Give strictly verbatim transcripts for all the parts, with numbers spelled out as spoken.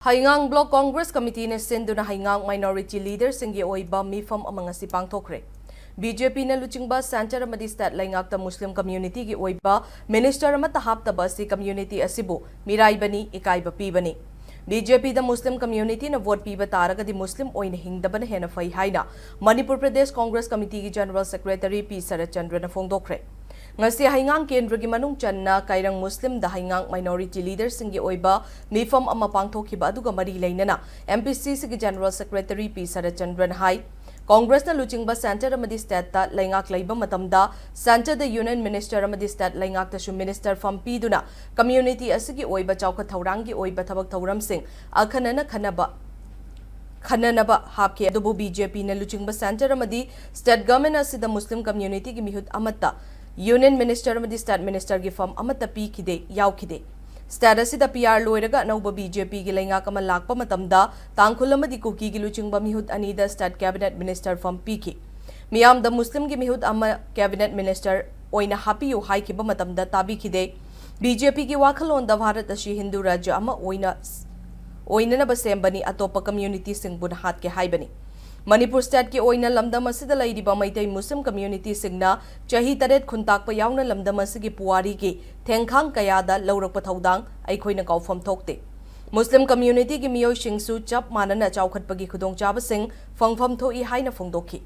ꯍꯩꯉꯥꯡ Block Congress Committeeꯅ ꯁꯤꯟꯗꯨꯅ ꯍꯩꯉꯥꯡ minority leaderꯁꯤꯡꯒꯤ ꯑꯣꯏꯕ ꯃꯤꯐꯝ ꯑꯃ ꯉꯁꯤ ꯄꯥꯡꯊꯣꯛꯈ꯭ꯔꯦ꯫ BJPꯅ ꯂꯨꯆꯤꯡꯕ centre ꯑꯃꯗꯤ state ꯂꯩꯉꯥꯛꯇ Muslim communityꯒꯤ ꯑꯣꯏꯕ minister ꯑꯃꯠꯇ ꯍꯥꯞꯇꯕ ꯑꯁꯤ community ꯑꯁꯤꯕꯨ ꯃꯤꯔꯥꯏꯕꯅꯤ, ꯏꯀꯥꯏꯕ ꯄꯤꯕꯅꯤ꯫ BJPꯗ Muslim communityꯅ vote ꯄꯤꯕ ꯇꯥꯔꯒꯗꯤ Muslim ꯑꯣꯏꯅ ꯍꯤꯡꯗꯕꯅ ꯍꯦꯟꯅ ꯐꯩ ꯍꯥꯏꯅ Manipur Pradesh Congress Committeeꯒꯤ General Secretary P ꯁꯔꯠꯆꯟꯗ꯭ꯔꯅ ꯐꯣꯡꯗꯣꯛꯈ꯭ꯔꯦ꯫ ꯉꯁꯤ ꯍꯩꯉꯥꯡ ꯀꯦꯟꯗ꯭ꯔꯒꯤ ꯃꯅꯨꯡ ꯆꯟꯅ ꯀꯩꯔꯪ Muslimꯗ ꯍꯩꯉꯥꯡ minority leaderꯁꯤꯡꯒꯤ ꯑꯣꯏꯕ ꯃꯤꯐꯝ ꯑꯃ ꯄꯥꯡꯊꯣꯛꯈꯤꯕ ꯑꯗꯨꯒ ꯃꯔꯤ ꯂꯩꯅꯅ MPCCꯒꯤ General Secretary P ꯁꯔꯠꯆꯟꯗ꯭ꯔꯅ ꯍꯥꯏ, Congressꯅ ꯂꯨꯆꯤꯡꯕ centre ꯑꯃꯗꯤ stateꯇ ꯂꯩꯉꯥꯛ ꯂꯩꯕ ꯃꯇꯝꯗ centreꯗ union minister ꯑꯃꯗꯤ state ꯂꯩꯉꯥꯛꯇꯁꯨ minister ꯐꯝ ꯄꯤꯗꯨꯅ community ꯑꯁꯤꯒꯤ ꯑꯣꯏꯕ ꯆꯥꯎꯈꯠ ꯊꯧꯔꯥꯡꯒꯤ ꯑꯣꯏꯕ ꯊꯕꯛ ꯊꯧꯔꯝꯁꯤꯡ ꯑꯈꯟꯅꯅ ꯈꯟꯅꯕ, ꯈꯟꯅꯅꯕ ꯍꯥꯞꯈꯤ꯫ ꯑꯗꯨꯕꯨ BJPꯅ ꯂꯨꯆꯤꯡꯕ centre ꯑꯃꯗꯤ state government ꯑꯁꯤꯗ Muslim communityꯒꯤ ꯃꯤꯍꯨꯠ ꯑꯃꯠꯇ union minister ꯑꯃꯗꯤ state ministerꯒꯤ ꯐꯝ ꯑꯃꯠꯇ ꯄꯤꯈꯤꯗꯦ, ꯌꯥꯎꯈꯤꯗꯦ꯫ State ꯑꯁꯤꯗ PR ꯂꯣꯏꯔꯒ ꯑꯅꯧꯕ BJPꯒꯤ ꯂꯩꯉꯥꯛ ꯑꯃ ꯂꯥꯛꯄ ꯃꯇꯝꯗ ꯇꯥꯡꯈꯨꯜ ꯑꯃꯗꯤ ꯀꯨꯀꯤꯒꯤ ꯂꯨꯆꯤꯡꯕ ꯃꯤꯍꯨꯠ ꯑꯅꯤꯗ state cabinet minister ꯐꯝ ꯄꯤꯈꯤ꯫ ꯃꯤꯌꯥꯝꯗ Muslimꯒꯤ ꯃꯤꯍꯨꯠ ꯑꯃ cabinet minister ꯑꯣꯏꯅ ꯍꯥꯞꯄꯤꯌꯨ ꯍꯥꯏꯈꯤꯕ ꯃꯇꯝꯗ ꯇꯥꯕꯤꯈꯤꯗꯦ꯫ BJPꯒꯤ ꯋꯥꯈꯜꯂꯣꯟꯗ ꯚꯥꯔꯠ ꯑꯁꯤ ꯍꯤꯟꯗꯨ ꯔꯥꯖ꯭ꯌ ꯑꯃ ꯑꯣꯏꯅ, ꯑꯣꯏꯅꯅꯕ ꯁꯦꯝꯕꯅꯤ, ꯑꯇꯣꯞꯄ communityꯁꯤꯡꯕꯨꯅ ꯍꯥꯠꯀꯦ ꯍꯥꯏꯕꯅꯤ꯫ ꯃꯅꯤꯄꯨꯔ stateꯀꯤ ꯑꯣꯏꯅ ꯂꯝꯗꯝ ꯑꯁꯤꯗ ꯂꯩꯔꯤꯕ ꯃꯩꯇꯩ Muslim communityꯁꯤꯡꯅ ꯆꯍꯤ ꯇꯔꯦꯠ ꯈꯨꯟꯇꯥꯛꯄ ꯌꯥꯎꯅ ꯂꯝꯗꯝ ꯑꯁꯤꯒꯤ ꯄꯨꯋꯥꯔꯤꯒꯤ ꯊꯦꯡꯈꯥꯡ ꯀꯌꯥꯗ ꯂꯧꯔꯛꯄ ꯊꯧꯗꯥꯡ ꯑꯩꯈꯣꯏꯅ ꯀꯥꯎꯐꯝ ꯊꯣꯛꯇꯦ꯫ Muslim communityꯒꯤ ꯃꯤꯑꯣꯏꯁꯤꯡꯁꯨ ꯆꯞ ꯃꯥꯟꯅꯅ ꯆꯥꯎꯈꯠꯄꯒꯤ ꯈꯨꯗꯣꯡꯆꯥꯕꯁꯤꯡ ꯐꯪꯐꯝ ꯊꯣꯛꯏ ꯍꯥꯏꯅ ꯐꯣꯡꯗꯣꯛꯈꯤ꯫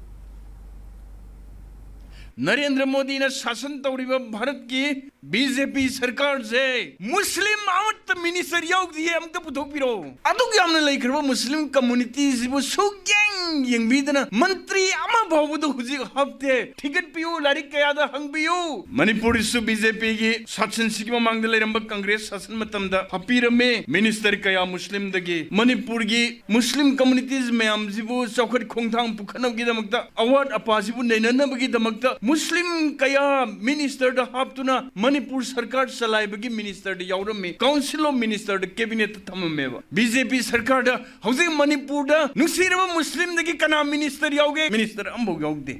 ꯅꯔꯦꯟꯗ꯭ꯔ ꯃꯣꯗꯤꯅ ꯁꯥꯁꯟ ꯇꯧꯔꯤꯕ ꯚꯥꯔꯠꯀꯤ BJP ꯁꯔꯀꯥꯔꯁꯦ Muslim ꯑꯃꯠꯇ minister ꯌꯥꯎꯗꯤꯌꯦ, ꯑꯝꯇ ꯄꯨꯊꯣꯛꯄꯤꯔꯛꯑꯣ꯫ ꯑꯗꯨꯛ ꯌꯥꯝꯅ ꯂꯩꯈ꯭ꯔꯕ Muslim communityꯁꯤꯕꯨ ꯁꯨꯛꯌꯦꯡ ꯌꯦꯡꯕꯤꯗꯅ ꯃꯟꯇ꯭ꯔꯤ ꯑꯃ ꯐꯥꯎꯕꯗ ꯍꯧꯖꯤꯛ ꯍꯥꯞꯇꯦ꯫ ꯊꯤꯒꯠꯄꯤꯌꯨ, ꯂꯥꯏꯔꯤꯛ ꯀꯌꯥꯗ ꯍꯪꯕꯤꯌꯨ꯫ ꯃꯅꯤꯄꯨꯔꯗꯁꯨ BJPꯒꯤ ꯁꯥꯁꯟꯁꯤꯒꯤ ꯃꯃꯥꯡꯗ ꯂꯩꯔꯝꯕ Congress ꯁꯥꯁꯟ ꯃꯇꯝꯗ ꯍꯥꯞꯄꯤꯔꯝꯃꯦ minister ꯀꯌꯥ Muslimꯗꯒꯤ꯫ ꯃꯅꯤꯄꯨꯔꯒꯤ Muslim communities ꯃꯌꯥꯝꯁꯤꯕꯨ ꯆꯥꯎꯈꯠ ꯈꯣꯡꯊꯥꯡ ꯄꯨꯈꯠꯅꯕꯒꯤꯗꯃꯛꯇ, ꯑꯋꯥꯠ ꯑꯄꯥꯁꯤꯕꯨ ꯅꯩꯅꯅꯕꯒꯤꯗꯃꯛꯇ Muslim ꯀꯌꯥ ministerꯗ ꯍꯥꯞꯇꯨꯅ ꯃꯅꯤꯄꯨꯔ ꯁꯔꯀꯥꯔ ꯆꯂꯥꯏꯕꯒꯤ ministerꯗ ꯌꯥꯎꯔꯝꯃꯤ, Council of ministerꯗ cabinetꯇ ꯊꯝꯃꯝꯃꯦꯕ꯫ BJP ꯁꯔꯀꯥꯔꯗ ꯍꯧꯖꯤꯛ ꯃꯅꯤꯄꯨꯔꯗ ꯅꯨꯡꯁꯤꯔꯕ Muslimꯗꯒꯤ ꯀꯅꯥ minister ꯌꯥꯎꯒꯦ? Minister ꯑꯃꯐꯥꯎ ꯌꯥꯎꯗꯦ꯫